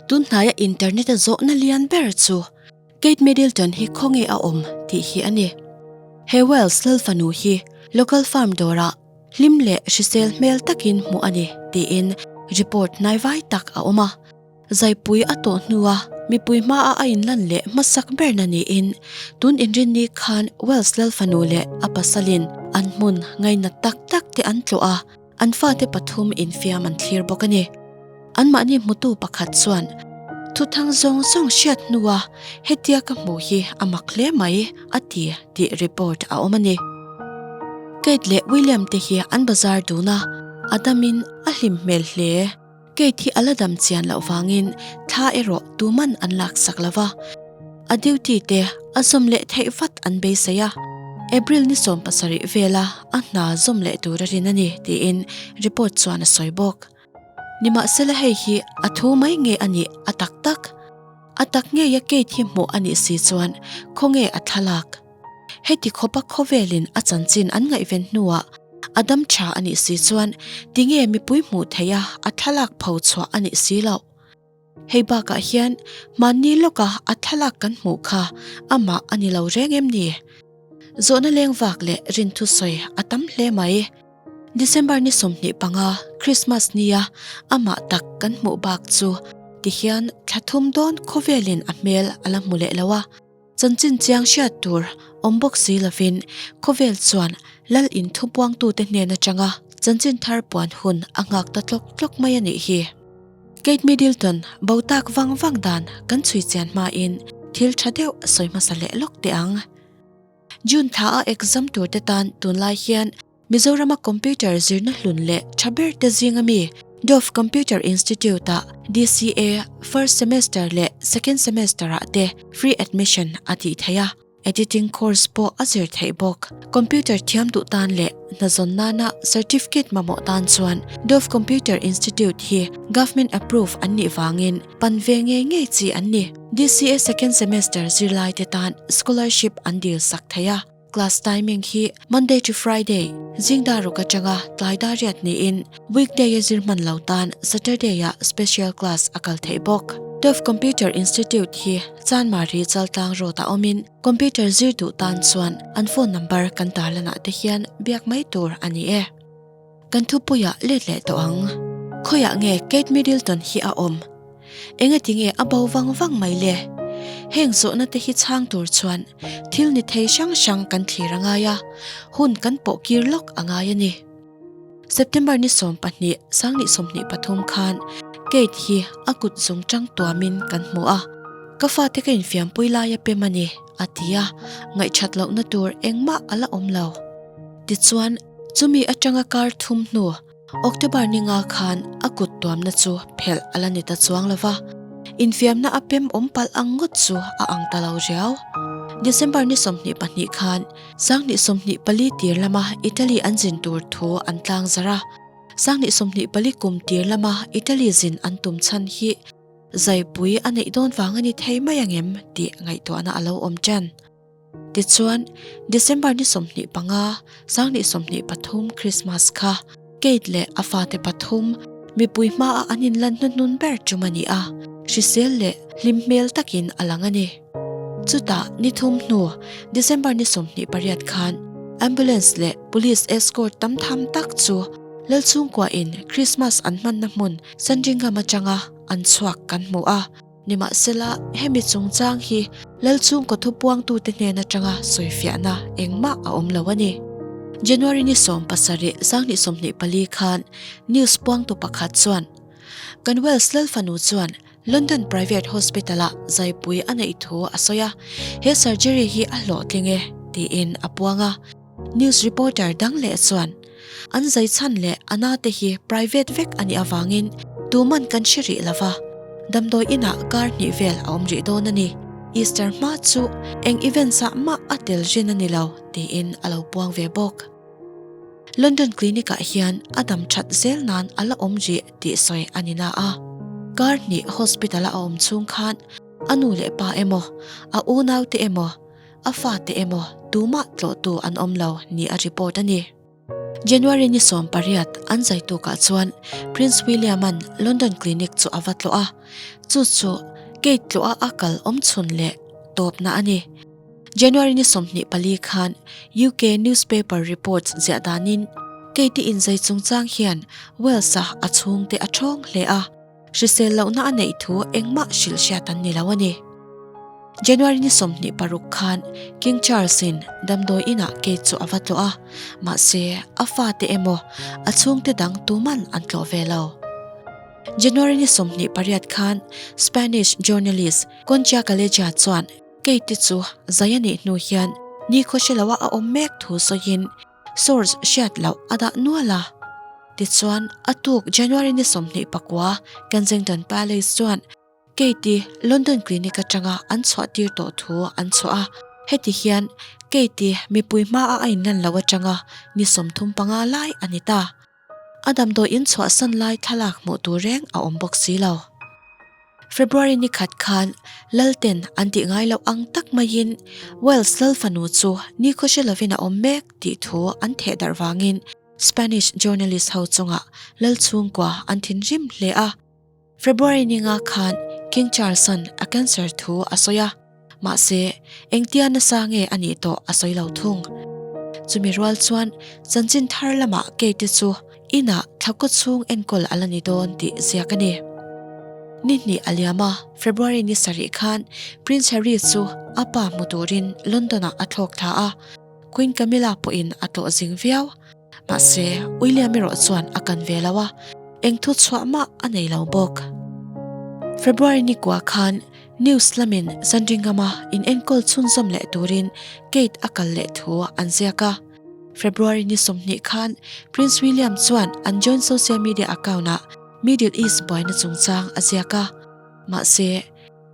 Tun hnaia internet a zawhna lian ber chu Kate Middleton hi khawnge a awm tih hi a ni. He Wales lal fanu hi local farm dawrah hlim leh hrisel hmel takin hmuh a ni tiin report hnaivai tak a awm a. Zaipui a tawh hnua mipui hmaa a inlan leh hmasak berna niin tun inrinni khan Wales lal fanu leh a pasalin an hmun ngainat tak tak te an tlawh a. An fate pathum infiam an thlir bawk a ni. Anmahni hmutu pakhat chuan, Thuthang zawng zawng hriat hnua hetia ka hmuh hi a mak hle mai, a ti tih report a awm a ni. Kate leh William te hi an bazar dun a, a damin a hlim hmel hle. Kate hi a la dam chian loh vangin thla erawh tuman an laksak lo va, a duty te a zawm leh theih vat an beisei a, April ni 70 vela a hna zawm leh tur a rin a ni tiin report chuan a sawi bawk. Nimahsela hei hi a thu mai nge a nih a tak tak? A tak ngeia Kate hi hmuh a nih si chuan khawnge a thlalak? Heti khawpa khawvelin a chanchin an ngaihven hnuah a dam tha a nih si chuan tinge mipui hmuh theiha a thlalak pho chhuah a nih si loh? Hei bakah hian hmanni lawka a thlalak kan hmuh kha amah a ni lo reng em ni? Zawhna leng vak leh rinthu sawi a tam hle mai. December ni 25, Christmas nia amah tak kan hmuh bak chu tihian thla thum dawn khawvelin a hmel a la hmu leh lo a. Chanchin chiang hriat tur awm bawk si lovin khawvel chuan Lal in thupuangtute hnen atanga chanchin thar puan hun a nghak ta tlawk tlawk mai a nih hi. Kate Middleton bo tak vang vang dan kan chhui chian hmain thil tha deuh sawi hmasa leh lawk teh ang. June thla a exam turte tan tunlai hian Mizorama computer zirna hlun leh tha ber te zinga mi Dove Computer Institute-ah DCA first semester leh second semester-ah te free admission a tih theih a, editing course pawh a zir theih bawk. Computer thiam duh tan leh hnazawn nana certificate mamawh tan chuan Dove Computer Institute hi government approve an nih vangin pan ve ngei ngei chi an ni. DCA second semester zirlaite tan scholarship an dil sak thei a. Class timing hi Monday to Friday, zing dar ruk atanga tlai dar riat niin weekday a zir hman lo tan Saturday ah special class a kal theih bawk. Dove Computer Institute hi Chanmari Chaltlang Road ah awmin computer zir duh tan chuan an phone number kan tarlanah te hian biak mai tur a ni e. Kan thupuiah let leh tawh ang. Khawiah nge Kate Middleton hi a awm? Engati nge a bo vang vang mai le? Heng zawhna te hi chhang tur chuan thil ni thei hrang hrang kan thlir a ngai a, hun kan pawh kir lawk a ngai a ni. September ni 12, 2023 khan Kate hi a kut zung tang tuamin kan hmu a, Ka fate ka infiampui lai a pem a ni, a ti a, ngaihthat lohna tur engmah a la awm lo. Tichuan, chumi atanga kar thum hnu, October ni nga khan a kut tuamna chu phelh a la ni ta chuang lo va, infiamna a pem awm palh ang ngawt chu a ang ta lo riau. December ni 22 khan 2024 tir lama Italy an zin tur thu an tlang zarh a, 2024 kum tir lama Italy zin an tum chhan hi zaipui a neih dawn vang a ni thei mai angem tih ngaihtuahna a lo awm ṭan. Tichuan, December ni 25, 2023 Christmas kha Kate leh a fate pathum mipui hmaah an inlan hnuhnun ber tum a ni a, hrisel leh hlim hmel takin a lang a ni. Chutah ni thum hnu December ni 28 khan Ambulance leh Police escort tam tham tak chu Lalchhungkuain Christmas an hmanna hmun Sandringham atanga an chhuak kan hmu a. Nimahsela, hemi chungchang hi Lalchhungkaw thupuangtute hnen atanga sawifiahna engmah a awm lo a ni. January ni 17, 2024 khan news puangtu pakhat chuan, Kan Wales Lalfanu chuan London Private Hospital-ah zaipui a neih thu a sawi a, he surgery hi a hlawhtling e, tiin a puang a. News reporter dang leh chuan, An zai chhan leh a na te hi private vek a nih avangin tuman kan hre rih lo va, damdawi inah kar hnih vel a awm rih dawn a ni. Easter hma chu eng events ah mah a tel rin a ni lo, tiin a lo puang ve bawk. London clinic ah hian a dam that zel nan a la awm rih tih sawi a ni na a. Kar hnih hospital a a awm chhung khan a nu leh pa emaw, a unaute emaw, A fate emaw tumah tlawhtu an awm lo ni a report a ni. January ni 18 an zai tukah chuan Prince William-a'n London Clinic chu a va tlawh a, chu chu Kate tlawha a kal awmchhun leh tawpna a ni. January ni 24 khan UK newspaper reports ziah danin Kate-i inzai chungchang hian Wales-a a chhungte a ṭhawng hle a. Hrisel lohna a neih thu engmah hrilh hriat an ni lo a ni. January ni 26 khan King Charles-in damdawi inah Kate chu a va tlawh a, mahse a fate emaw a chhungte dang tuman an tlawh ve lo. January ni 28 khan Spanish journalist Concha Calleja chuan Kate-i chu zai a nih hnu hian nikhaw hre loa a awm mek thu sawiin Source hriat loh a dah nual a. Tichuan, a tuk January ni 29 Kensington Palace chuan Kate-i London Clinic atanga an chhuah tir tawh thu an chhuah a. Heti hian Kate-i mipui hmaah a inlan loh atanga ni 35 lai a ni ta. A damdawi in chhuahsan lai thlalak hmuh tur reng a awm bawk si lo. February ni khat khan Lalten an tih ngai loh ang tak maiin Wales lal fanu chu nikhaw hre lovin a awm mek tih thu an theh darh vangin Spanish journalist ho chungah lal chhungkua an thinrim hle a. February ni nga khan King Charles-a'n a cancer thu a sawi a, mahse engtia nasa nge a nih tawh a sawi lo thung. Chumi rual chuan chanchin thar lamah Kate chu inah thla kaw chhung enkawl a la ni dawn tih ziak a ni. Ni hnih a liam a, February ni sarih khan Prince Harry chu a pa hmu turin London-ah a thlawk thla a, Queen Camilla pawhin a tlawh zing viau. Mahse, William erawh chuan a kan ve lo a, eng thu chhuah mah a nei lo bawk. February ni kua khan news lamin Sandringham-a inenkawl chhunzawm leh turin Kate a kal leh thu an ziak a. February ni 20 khan Prince William chuan an joint social media account-ah Middle East buaina chungchang a ziak a. Mahse,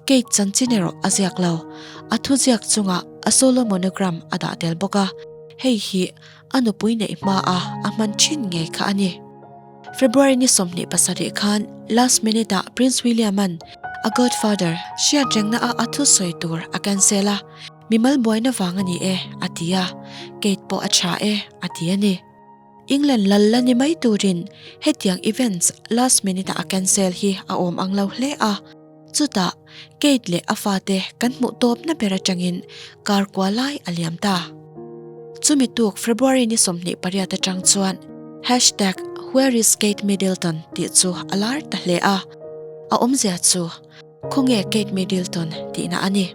Kate chanchin erawh a ziak lo. A thuziak chungah a solo monogram a dah tel bawk a, hei hi a nupui neih hmaa a hman thin ngei kha a ni. February ni 27 khan last minute ah Prince William-a'n a godfather hriat rengna a a thusawi tur a cancel a, mimal buaina vang a ni e a ti a, Kate pawh a tha e a ti a ni. England lal la ni mai turin hetiang events last minute ah a cancel hi a awm ang lo hle a. Chutah Kate leh a fate kan hmuh tawpna ber atangin kar kua lai a liam ta. Chumi tuk February ni 28 atang chuan hashtag WhereIsKateMiddleton tih chu a lar ta hle a, a awmzia chu Khawnge Kate Middleton tihna a ni.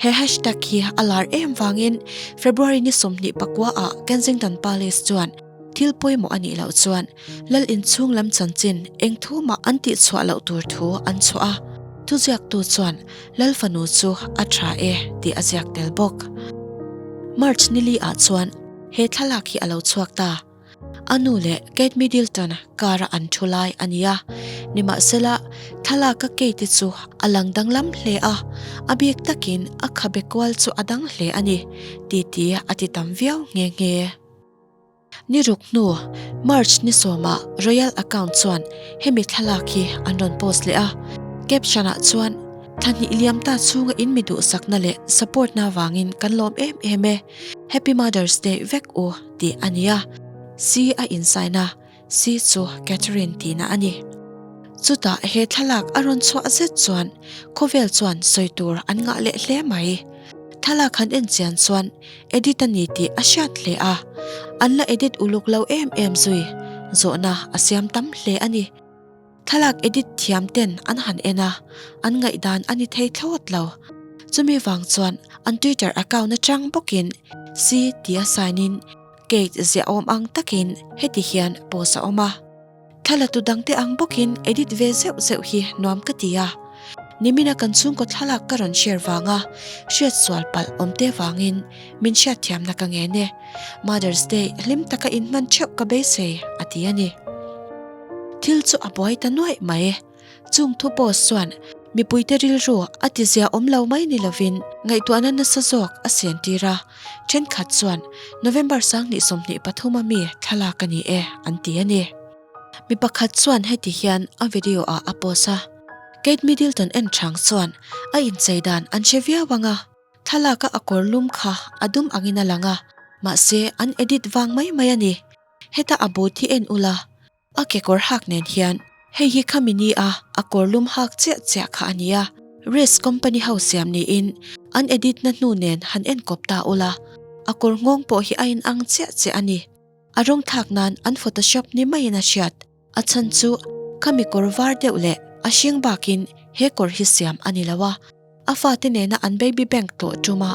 He hashtag hi a lar em vangin February ni 29 ah Kensington Palace chuan thil pawimawh a nih loh chuan Lal inchhung lam chanchin eng thu mah an tihchhuah loh tur thu an chhuah a, thuziaktu chuan Lal fanu chu a tha e tih a ziak tel bawk. March ni li ah chuan he thlalak hi a lo chhuak ta. A nu leh Kate Middleton car-a an thu lai a ni a, nimahsela thlalaka Kate-i chu a lang danglam hle a, a bik takin a khabe kual chu a dang hle a ni, titi a ti tam viau nghe nghe. Ni ruk hnu, March ni sawmah Royal account chuan hemi thlalak hi an rawn post leh a, caption ah chuan, Thla hnih liam ta chhunga in mi duhsakna leh support na vangin kan lawm em em e, Happy Mother's Day vek u tih a ni a, C a insign a, C chu Catherine tihna a ni. Chutah he thlalak a rawn chhuah zet chuan khawvel chuan sawi tur an ngah leh hle mai. Thlalak han en chian chuan Edit a ni tih a hriat hle a, an la edit uluk lo em em zui, zawhna a siam tam hle a ni. Thlalak edit thiam ten an han en a, an ngaihdan a ni thei thlawt lo. Chumi vang chuan an Twitter account atang bawkin C tia sign in Kate ziahawm ang takin heti hian post a awm a. Thlalatu dangte ang bawkin edit ve zeuh zeuh hi nuam ka ti a. Nimina kan chhungkaw thlalak ka rawn share vanga hriat sual palh awmte vangin min hriatthiamna ka ngen e. Mother's Day hlim taka inhman theuh ka beisei, a ti a ni. Thil chu a buai ta nuaih mai. Chung thu post chuan mipuite rilru a tizia awm lo mai ni lovin ngaihtuahna nasa zawk a siantir a, thenkhat chuan November 2023 a mi thlalak a ni e an ti a ni. Mi pakhat chuan heti hian a video ah a post a, Kate Middleton en chang chuan a inchei dan an hre viau ang a, thlalaka a kawr lum kha a dum angin a lang a, mahse an edit vang mai mai a ni. Heta a boot hi en ula, a kekawr hak nen hian hei hi khami ni a a kawr lum hak chiah chiah kha a nia. Race company ho siam niin an edit na hnu nen han en kawp ta ula, a kawr nghawng pawh hi a inang chiah chiah a ni. A rawng thlak nan an photoshop ni maiin a hriat. A chhan chu khami kawr var deuh leh a hring bakin he kawr hi siam a ni lo a, a fate nena an baby bank tlawh tuma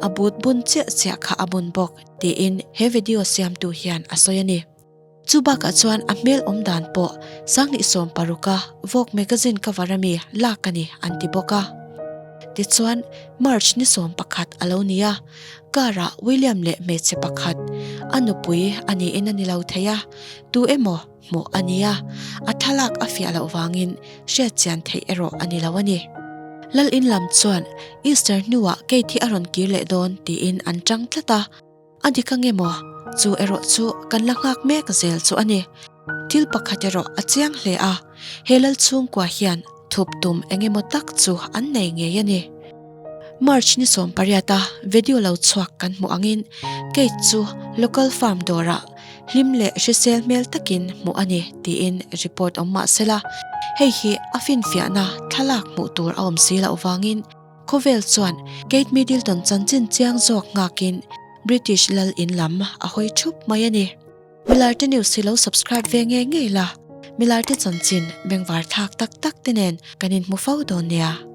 a boot bun chiah chiah kha a bun bawk tiin he video siamtu hian a sawi a ni. Chu bakah chuan a hmel awm dan pawh 2016 a Vogue magazine cover ami lak a ni an ti bawk a. Tichuan March ni 11 a lo ni a, car ah William leh hmeichhe pakhat a nupui a niin a ni lo thei a, Tu emaw hmuh a nia, a thlalak a fiah loh vangin hriat chian theih erawh a ni lo a ni. Lal in lam chuan Easter hnuah Kate hi a rawn kir leh dawn tiin an chang tlat a, a dik ang emaw chu erawh chu kan la nghak mek zel chu a ni. Thil pakhat erawh a chiang hle a, he lal chhungkua hian thup tum eng emaw tak chu an nei ngei a ni. March ni 18 a video lo chhuak kan hmuh angin Kate chu local farm dawrah hlim leh hrisel hmel takin hmuh a ni tiin report awm mah sela, hei hi a finfiahna thlalak hmuh tur a awm si loh vangin khawvel chuan Kate Middleton chanchin chiang zawk nghakin British lal in lam a hawi thup mai a ni. Milarte News hi lo subscribe ve ngei ngei la, Milarte chanchin bengvar thlak tak tak te nen kan inhmu fo dawn nia.